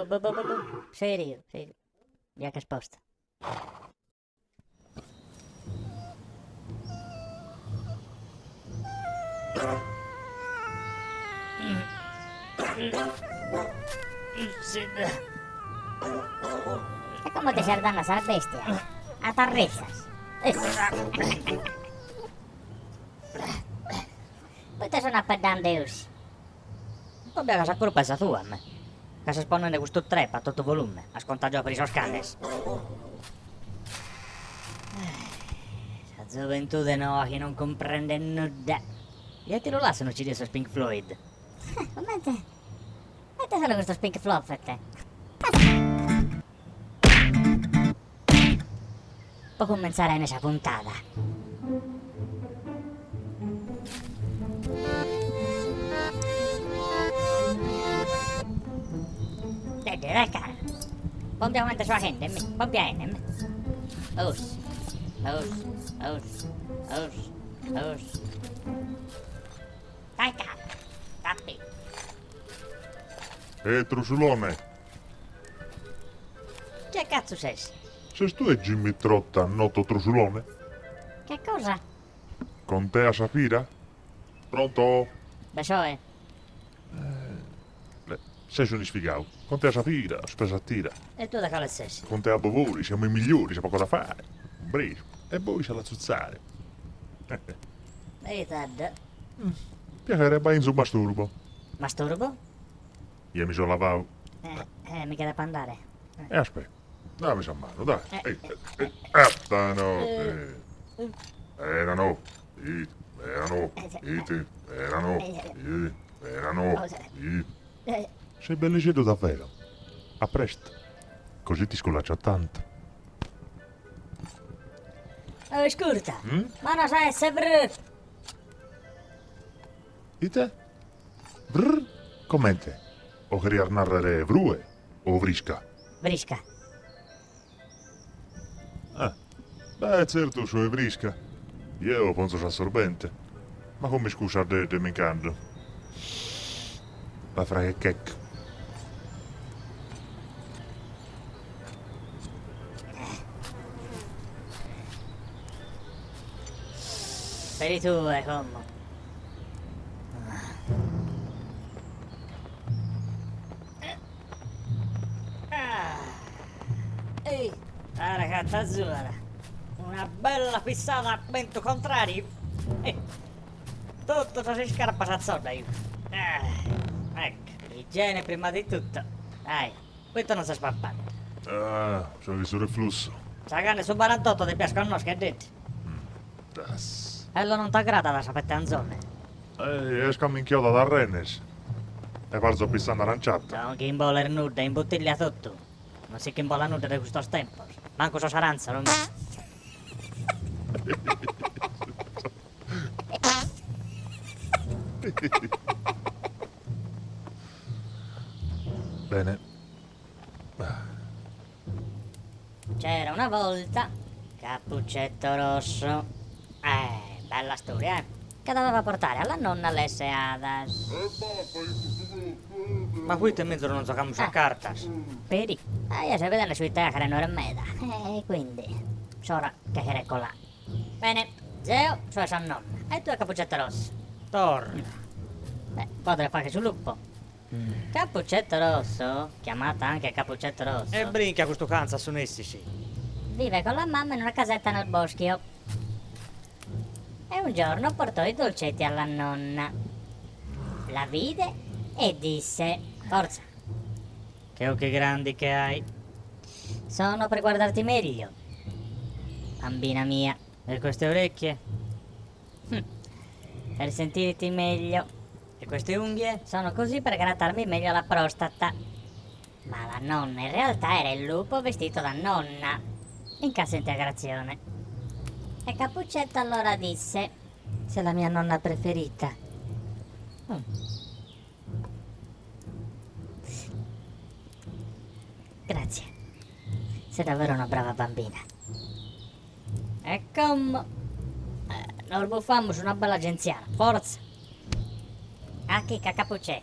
Bu bu bu bu. Seriu, seriu. Ja ch'est posta. E como ti ses dande a sas bestias? A t'arritzas? Poita sun apeddande 'osi? Po bia ca sa curpa est sa tua, me', ca ses ponende custu trap a totu volume, as contagiau peri sos canes. Sa zoventude noa chi non cumprendet nudda. Ja ti lu lasso unu CD 'e sos Pink Floyd. Comente? Ite sono custos Pink Flofet? Po cumentzare 'ene sa puntada. Dedde, dai cara. Pompia comente so 'achende, mi. Pompia 'ene, mi. Os, os, os, os, os. Dai cara. Tappi. Eh, Trusulone! Chie catzu ses? Ses tue Jimmy Trotta, noto Trusulone? Che cosa? Contea Safira? Pronto? Beh soe. Beh, ses un'isfigau. Contea Safira, spesatira. E tue de cale ses? Contea Bovori, siamo i migliori, c'è poco da fare. Un briscu. E bois a l'atzutzare. E ite dda? Piacere, Bainzu Masturbo. Masturbo? Jeo mi so lavau. Eh, eh, mi che depo andare. E aspetta, dami sa manu, dai. Eh, eh, eh, no, eh. Erano, it, erano, it, erano, it, erano, it. Sei bellixeddu davvero. A presto. Così ti sculaccio tanto. Ascurta, ma no sa esse brr. Ite? Brr? Comente? O cherias nàrrere frue o frisca? Frisca. Ah, beh, tzertu soe frisca. Jeo ponzo s'assorbente. Ma como iscusa de mi nch'ando. B'at fragu 'e checca. Peri tue como. Ehi, ara ca t'azuat. Una bella fissada a bentu contrariu. Totu sas iscarpas a tzodda juco. Ecco, igiene prima di tutto. Dai, poita non ses papande? Ah, so chi su reflussu. Sa carne 'e su barantotto depias connoscher, Deddi. Das. Ello non t'agradat sa petta 'e anzone? Eh, est ca m'inchiodat a renes e parzo pistande aranciata. Non ch'imboles nudda, imbuttiglia totu. Non si ch'imbolat nudda de custos tempos, mancu sos arantzos, mi. Bene. C'era una volta Cappuccetto Rosso. Eh, bella storia, eh? Che doveva portare alla nonna le seadas. Ma poite menzus non zocamus a cartas? Peri, eh, eo so bidende su ite 'achere no est meda, e quindi s'ora che cheret colà. Bene, zeo soe sa nonna e tue Cappuccetto Rosso. Torra. Beh, podes fagher su lupo. Cappuccetto Rosso, chiamata anche Cappuccetto Rosso. E brinca custu cantzu a su nessi si. Vive con la mamma in una casetta nel boschio. E un giorno portò i dolcetti alla nonna. La vide e disse, Forza. Che occhi grandi che hai. Sono per guardarti meglio, bambina mia. E queste orecchie? Per sentirti meglio. E queste unghie? Sono così per grattarmi meglio la prostata. Ma la nonna in realtà era il lupo vestito da nonna, in cassa integrazione. E Cappuccetto allora disse, Sei la mia nonna preferita. Mm. Grazie. Sei davvero una brava bambina. E como nos bufamus una bella gentziana, fortza! A chicca Cappuccè!